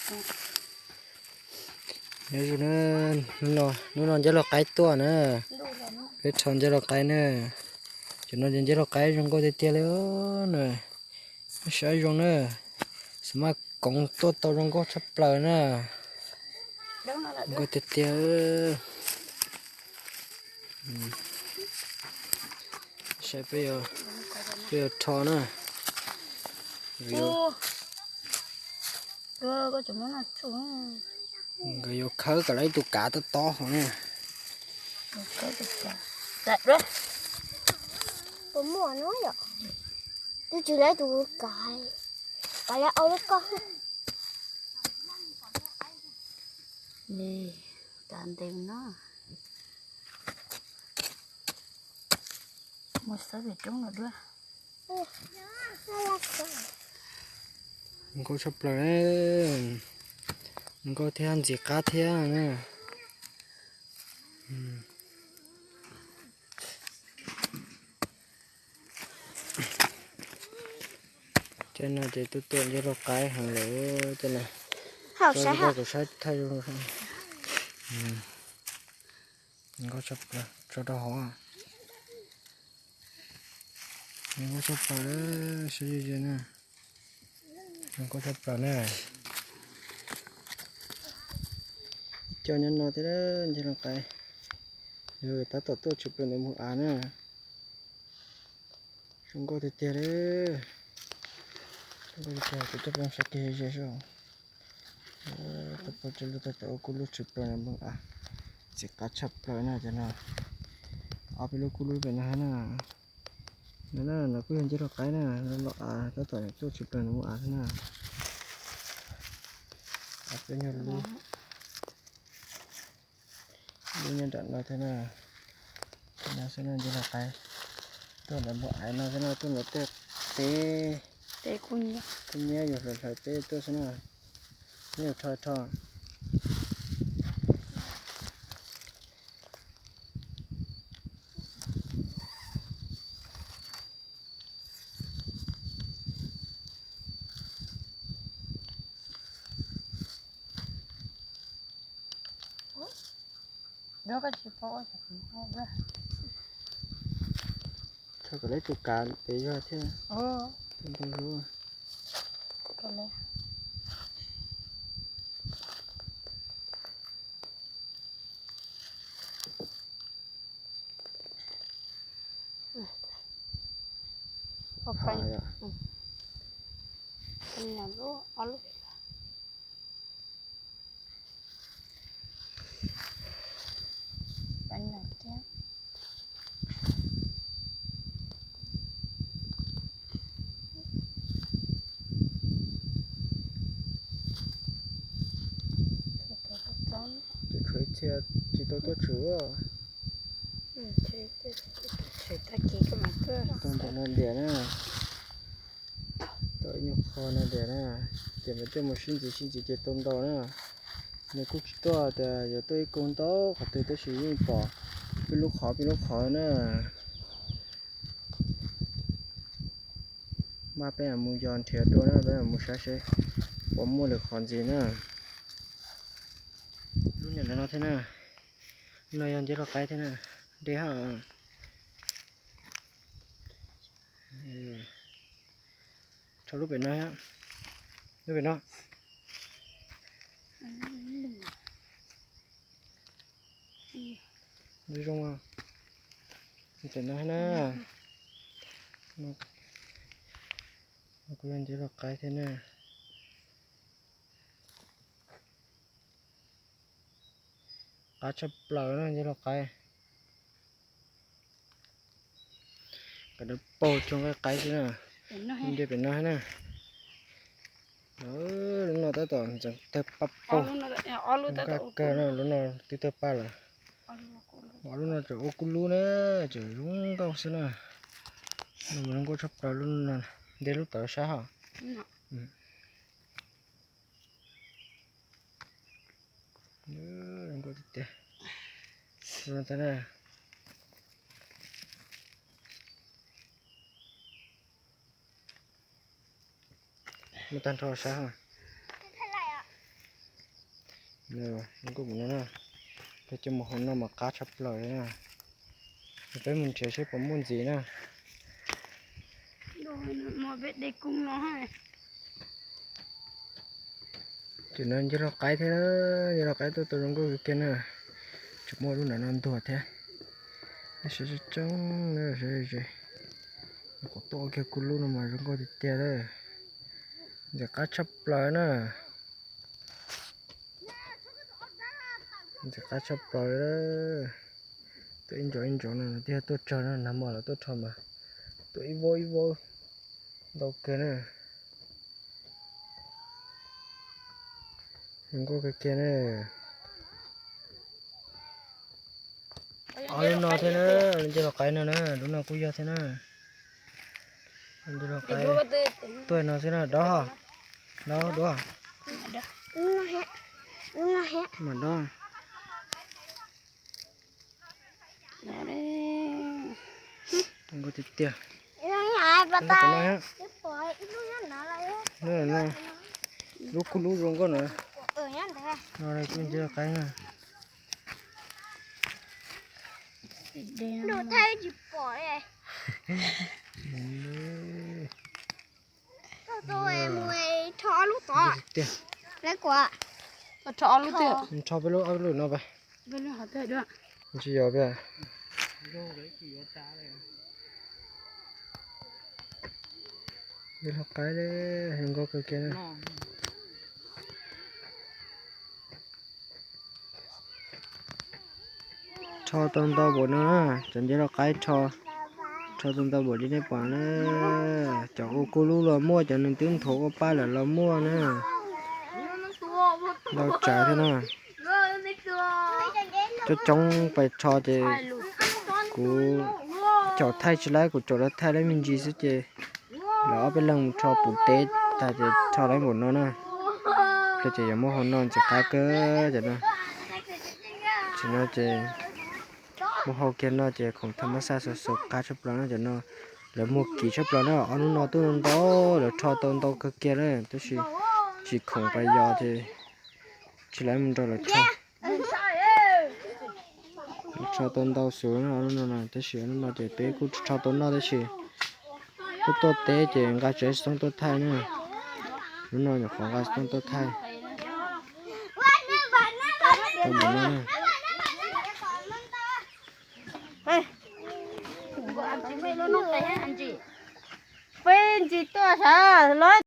Nyob zoo na, hnub no nceb lauj qaib tuaj na, peb rho nceb lauj qaib na. Cov no ces nceb lauj qaib zoo nkauj tiag tiag li na. Saib zoo na, xav mas koov tuaj tau zoo nkauj tshaj plaws na. Zoo nkauj tiag tiag. Saib peb yuav rho na. Nkawd yuav khawb kom lawv ib tug kav tob tob hauv na. Puas muaj no yom? Twb tsis lawv tus kav, kav lawv au lub koj. Li, kav ntev no. Mus xawb pem roob los duab. Zoo nkauj tshaj plaws, zoo nkauj thiab ntxim qab thiab na. Cov no ces tuaj tuaj nceb lauj qaib heev lawm cov no. Saib, kuv saib thaij zoo. Zoo nkauj tshaj plaws, tso rau hauv. Zoo nkauj tshaj plaws, saib ze ze na. Zoo nkauj tshaj plaws na. Cov nyob no thiab nceb lauj qaib, yog tab tom tuaj tshwm plaws ntawm mus av na. Zoo nkauj tiag tiag li. Zoo nkauj tiag tiag, kuv coj peb saib kiag ze ze. Tab tom ua kub lub tshwm plaws ntawm mus av, ntxim qab tshaj plaws na cov no. Ob peb lub kub lub pem no na. No na, no kuj yog nceb lauj qaib na, los av tab tom tuaj tshwm plaws ntawm mus av na. Ob peb nyuag lub. Lub nyob nram no thiab na. No xwb no nceb lauj qaib. Tuaj ntawm mus av no xwb no, tuaj ntawm tej teb, kuj nyiab yus hlawv hlawv teb tuaj xwb na. Nyob rho rho. Rho kom lawv tus kav pem zog thiab. Ntau ntau lub. Ces tshuav ib txhia tsis tau tuaj tshwm. Tau ntawm no diam na. Tau ib nyuag qho no diam na. Ces mas coj mus sib ntxiv sib ntxiv ces tau ntau na. Nws kuj tsis tuaj tias yuav tuaj ib koog ntau qhov twg tab sis yeej pom peb lub qhov peb lub qhov na. Mas peb mus yos nrhiav dua na, peb mus saib seb puas muaj lwm qhov ntxiv na. Lub niag ntawm no thiab na. No yog nceb lauj qaib thiab na. Deb hab. Rho lub pem no, lub pem no. Zoo zoo, pem no na. Kuj yog nceb lauj qaib thiab na. Qab tshaj plaws na nceb lauj qaib. Kom nws paug tso nqaij qaib xwb na. Nce pem no na. Lub no tab tom ntxeev tawg pab paug. Nkaj kawg na, lub no twb tawg pab lawm. Lub no tseem ua kub lub na, tseem zoo nkauj xwb na. Lub no zoo nkauj tshaj plaws lub no, nte lub tawv saib hos. Zoo nkauj tiag tiag. Muab tag nrho saib hos. Zoo nkauj mus no na, peb coj mus hau noj mas qab tshaj plaws li na. Peb mus nrhiav seb puas muaj ntxiv na. Ces no nce loj qaib thiab, nce loj qaib tuaj tau zoo nkauj kawg kiag na. Tseem muaj lub nram no ntuag thiab. Nej saib tseeb tseeb na, saib ze. Qhov tuaj kiag kuj lub no mas zoo nkauj tiag tiag lawm. Ntxim qab tshaj plaws na. Ntxim qab tshaj plaws li. Tuaj ib ntsov ib ntsov no twb yog tuaj tsawg na, nag hmo los tuaj rho mas tuaj ib vauv ib vauv ntau kawg na. Zoo nkauj kawg kiag na. Ob lub no thiab na, nce loj qaib no na, lub no kuj yog thiab na. Nce loj qaib tuaj no xwb na, dob, dob duab. Mam dob. Zoo nkauj tiag tiag. Lub kuj lub zoo nkauj no. No kuj nce loj qaib na. Tiag. Nrho peb lub ob lub no pas. Tsis yog pas. Nce loj qaib, zoo nkauj kawg kiag na. Rho tau ntau npaum no, cov nce loj qaib rho, rho tau ntau npaum li nej pom na. Cov ua kuj lub los muaj, cov nws twb nthuav ua pab lawm los muaj na. Ntau tsawv thiab na. Coob coob pais rho ces kuv caum thaij tsis laib, kuv caum los thaij laib me ntsis xwb ces lawv ob peb leeg mus rho puv teb tag ces rho laib npaum no na. Ces yuav muab hau noj ntxim qab kawg cov no. Ces no ces muab hau kiag noj ces khoom thaj mab xaj xav xav qab tshaj plaws na cov no. Lawv muag kiv tshaj plaws na, ob hnub no tuaj ntau, lawv rho tau ntau kawg kiag na, tab sis tsis khoom pais yos ces tsis laib mus nrog lawv rho. Rho tau ntau xwb no, tab sis hnub no ces peb kuj rho tau noj tab sis tuaj tuaj teb ces nqa tsev xov tooj tuaj thaij na. Hnub no nyuam qhuav nqa xov tooj tuaj thaij. Peb ntsis tuaj sav los